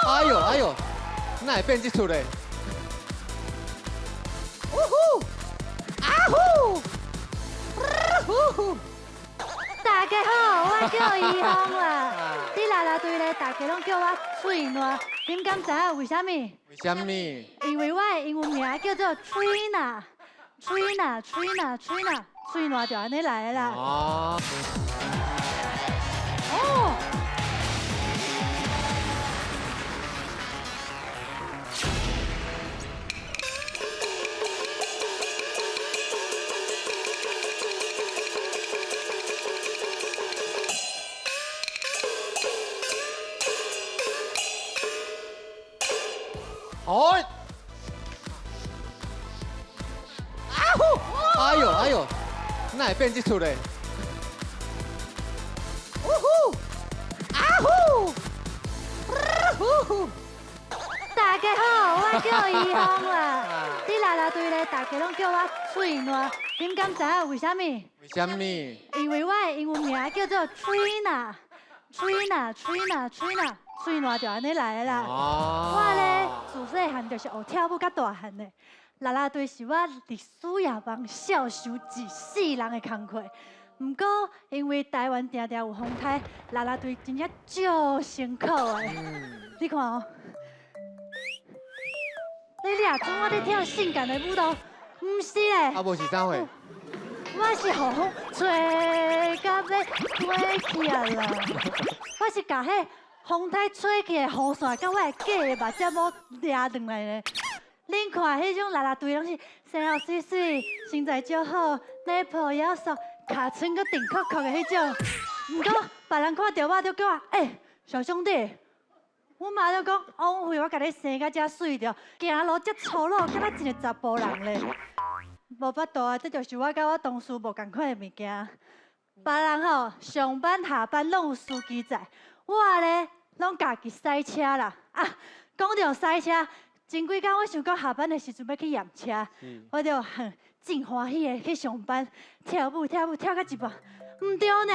哎呦哎呦，哪會變這出咧？嗚呼，啊呼，呼呼。大家好，我叫怡芳啦。佇啦啦隊咧，大家攏叫我喙瀾。恁敢知影為啥物？為啥物？因為我的英文名叫做 Trina，Trina，Trina，Trina，喙瀾就按呢來的啦。哦。哦。哦！啊呼！哎呦哎呦，哪會變這出咧？嗚呼！啊呼！呼呼！大家好，我叫怡芳啦。佇啦啦隊咧，大家攏叫我喙瀾。恁敢知影為啥物？為啥物？因為我的英文名叫做 Trina，Trina，Trina，Trina，喙瀾就按呢來的啦。我咧自細漢就是學跳舞甲大漢的，啦啦隊是我歷史也望孝守一世人的工課。毋過因為台灣定定有風颱，啦啦隊真正足辛苦的。你看哦，你掠準我咧跳性感的舞蹈，毋是咧。啊，無是啥貨？我是予風吹甲欲飛去啊啦！我是共彼風颱吹去的雨傘，佮我的假的目睫毛掠轉來咧。恁看彼種啦啦隊攏是生予媠媠，身材足好，奶泡枵束，尻川閣定確確的彼種。毋過別人看著我就叫我欸，小兄弟，阮媽就講枉費我共你生甲遮媠著，行路遮粗魯，敢若一個查埔人咧。無法度啊，這就是我佮我同事無仝款的物件。別人吼上班下班攏有司機載，我咧攏家己駛車啦。啊，講著駛車，前幾工我想講下班的時陣欲去驗車，我就很真歡喜的去上班，跳舞跳舞跳到一半，毋對呢，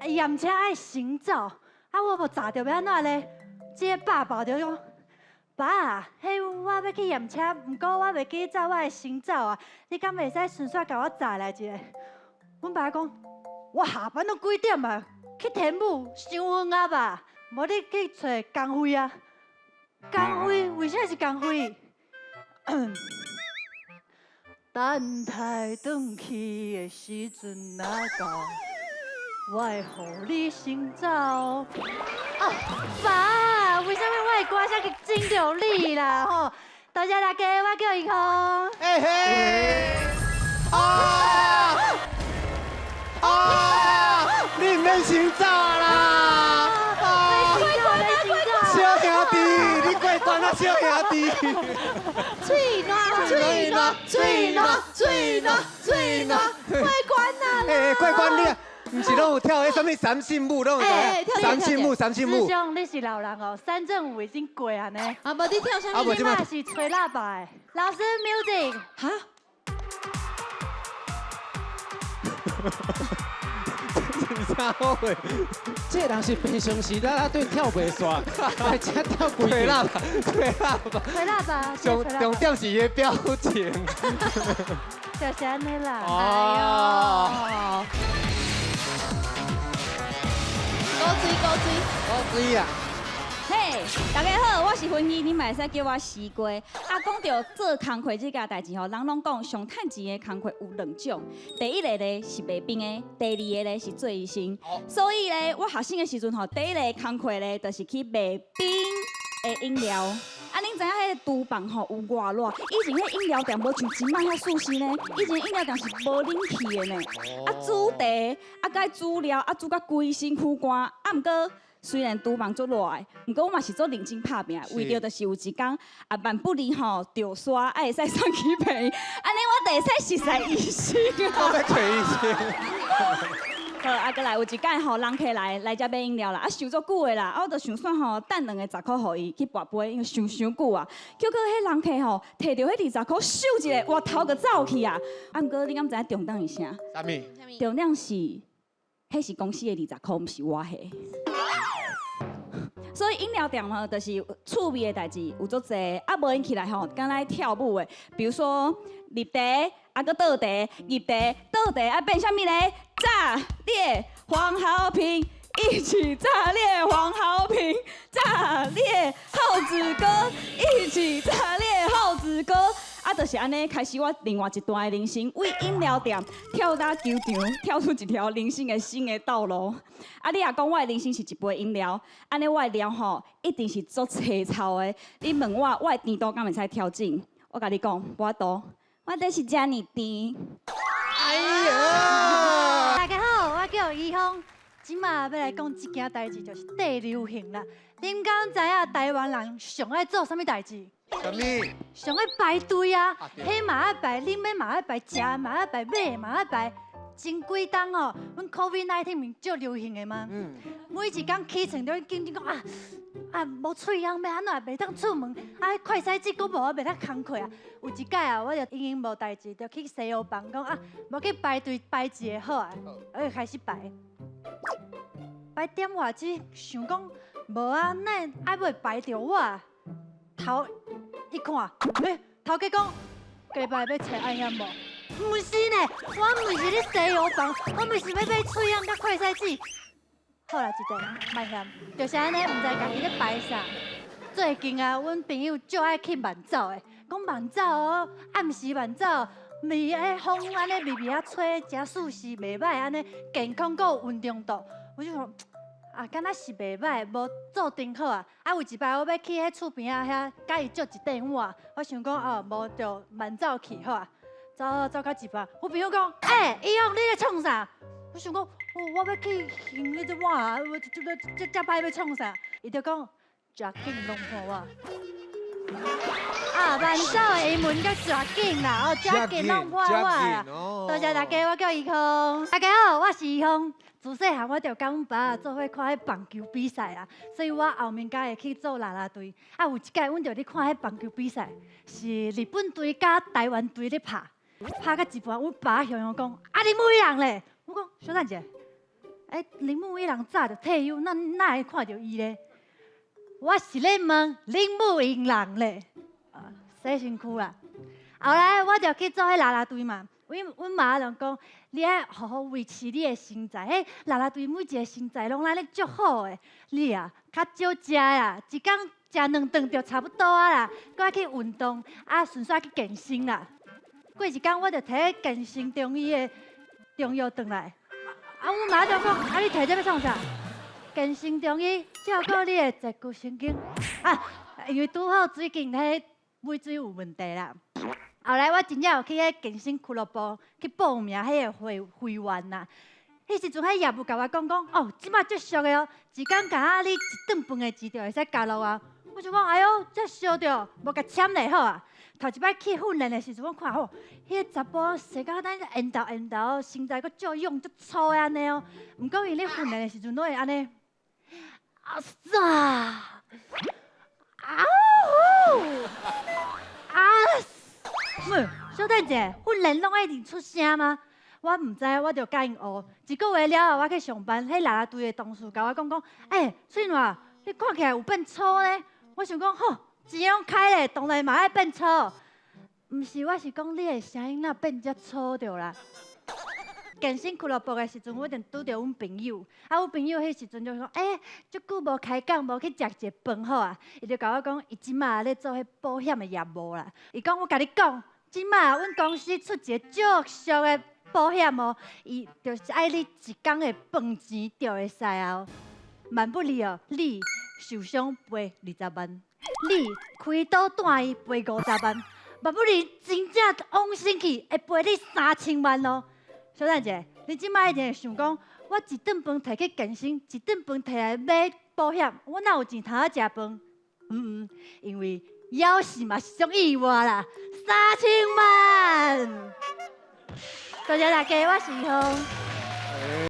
驗車愛先走，啊我無閘著欲按怎咧？這個爸爸就講。爸，彼我欲去驗車，毋過我袂記載我的先走啊，你敢會使順紲共我載來一下？阮爸講，我下班都幾點啊？去天母傷遠啊吧？無你去揣工費啊？工費？為啥是工費？等待轉去的時陣若到，我會予你先走。哦，爸，為啥物我的歌聲去整著你啦？吼，多謝大家，我叫怡芳。嘿嘿。啊！啊！你毋免先走啦！啊！小兄弟，你過關啊，小兄弟。喙瀾，喙瀾，喙瀾，喙瀾，喙瀾，過關啊！欸，過關你。毋是攏有跳彼啥物三信舞，攏有三信舞，三信舞。師兄，你是老人哦，三振舞已經過啊呢。啊，無你跳啥物？你這擺是吹喇叭的。老師，music。哈？啥貨？這個人是平常時啦啦隊跳袂煞，來這跳規吹喇叭，吹喇叭，吹喇叭。重點是伊的表情。就是按呢啦。哦。古錐，古錐，古錐啊！嘿，大家好，我是芬姨，你嘛會使叫我西瓜。啊，講到做工課這件代誌吼，人攏講上趁錢的工課有兩種，第一个咧是賣冰的，第二个咧是做醫生。所以咧，我學生的時陣吼，第一个工課咧就是去賣冰的飲料。啊，恁知影彼個廚房吼有偌熱？以前彼飲料店無像這擺遐舒適呢，以前飲料店是無冷氣的呢。啊，煮茶，啊，佮煮料，啊，煮甲規身軀汗。啊，毋過雖然廚房足熱的，毋過我嘛是足認真拍拚，為著就是有一工啊，萬不利吼著沙，啊會使送去病院，按呢我就會使熟似醫生啊。我欲揣醫生。好，啊，閣來有一擺吼，人客來來遮買飲料啦，啊，想足久的啦，啊，我就想算吼，等兩个十箍予伊去跋杯，因為想傷久啊。結果彼人客吼，提著彼20箍，咻一下，回頭就走去啊。啊，毋過你敢知影重點是啥？啥物？重點是，彼是公司的20箍，毋是我的。所以飲料店吼，就是趣味的代誌有足濟，啊無閒起來吼，敢若跳舞的，比如說入茶，啊閣倒茶，入茶倒茶，啊變啥物咧？炸裂黃豪平，一起炸裂黃豪平，炸裂耗子哥，一起炸裂耗子哥。啊，就是按呢，開始我另外一段的人生，為飲料店跳到球場，跳出一條人生的新的道路。啊，你若講我的人生是一杯飲料，按呢我的料吼一定是足青臭的。你問我，我的甜度敢會使調整？我共你講，無法度，我就是遮爾甜。哎呀！大家好，我叫怡芳，這馬欲來講一件代誌，就是綴流行啦。恁敢知影台灣人上愛做啥物代誌？啥物？上愛排隊啊！彼嘛愛排，啉的嘛愛排，食的嘛愛排，買的嘛愛排。前幾冬哦，阮 COVID-19 毋是足流行的嗎？每一工起床就緊張講啊啊，無喙癢欲按怎袂當出門，啊快篩劑閣無，我袂當工課啊。有一擺啊，我就閒閒無代誌，就去西藥房講啊，無去排隊排一下好啊，我就開始排。排點外久，想講無啊，哪會愛欲排著我？頭一看，欸，頭家講，加排欲揣按險無？毋是呢，我毋是咧西藥房，我毋是欲買喙癢佮快篩劑。好啦，一個莫嫌，就是按呢，毋知家己咧排啥。最近啊，阮朋友足愛去慢走的，講慢走哦，暗時慢走，味彼風按呢微微仔吹，誠舒適，袂䆀按呢，健康閣有運動度。我就講啊，敢若是袂䆀，無做陣好啊。啊，有一擺我欲去彼厝邊仔遐，共伊借一塊碗，我想講哦，無就慢走去好啊。走走到一半，我朋友講，欸，伊講你咧創啥？我想講，哦，我欲去還彼隻碗，我這這這這擺欲創啥？伊就講，食緊弄破我。啊，慢走的英文叫食緊啦，哦，食緊弄破我啦。多謝大家，我叫怡芳。大家好，我是怡芳。自細漢我就佮阮爸做伙看彼棒球比賽啊，所以我後面才會去做啦啦隊。啊，有一擺阮就咧看彼棒球比賽，是日本隊佮台灣隊咧拍，拍到一半，阮爸雄雄講：啊，鈴木一朗咧！我講，小等者，欸，鈴木一朗早就退休，咱哪會看著伊咧？我是咧問鈴木一朗咧，啊，洗身軀啦。後來我就去做彼啦啦隊嘛。阮阮媽就講，你愛好好維持你的身材，彼啦啦隊每一個身材攏按呢足好的，你啊較少食啦，一工食兩頓就差不多啊啦，閣愛去運動，啊順紲去健身啦。過一工我就提健身中醫的中藥轉來，啊，阮媽就講，啊你提這欲創啥？健身中醫照顧你的坐骨神經，啊，因為拄好最近彼尾椎有問題啦。後來我真正有去彼健身俱樂部去報名彼個會會員啦。彼時陣彼業務共我講講，哦，這馬足俗的哦，一工共啊你一頓飯的錢就會使加入啊。我就講，哎喲，遮俗著，無共簽咧好啊。頭一擺去訓練的時陣，我看吼，彼個查埔生甲咱緣投緣投，身材閣足勇足粗的按呢哦。毋過伊咧訓練的時陣，攏會按呢，啊塞，啊呼，啊！毋，小等者，訓練攏愛一定出聲嗎？我毋知，我就共𪜶學。一個月了後，我去上班，彼啦啦隊的同事共我講講，欸，翠瀾，你看起來有變粗呢？我想講，吼，錢攏開咧，當然嘛愛變粗。毋是，我是講你的聲音若變遮粗著啦。健身俱樂部的時陣，我就拄著阮朋友，啊，阮朋友彼時陣就講，欸，足久無開講，無去食一個飯好啊。伊就共我講，伊這馬咧做彼保險的業務啦。伊講，我共你講，這馬阮公司出一個足俗的保險哦，伊就是愛你一工的飯錢就會使啊。萬不利哦，你受傷賠20萬，你開刀住院賠50萬，萬不利真正往生去會賠你3000萬哦。小等者，你這馬一定會想講，我一頓飯提去健身，一頓飯提來買保險，我哪有錢通仔食飯？嗯嗯，因為枵死嘛是種意外啦，3000萬。多謝大家，我是怡芳。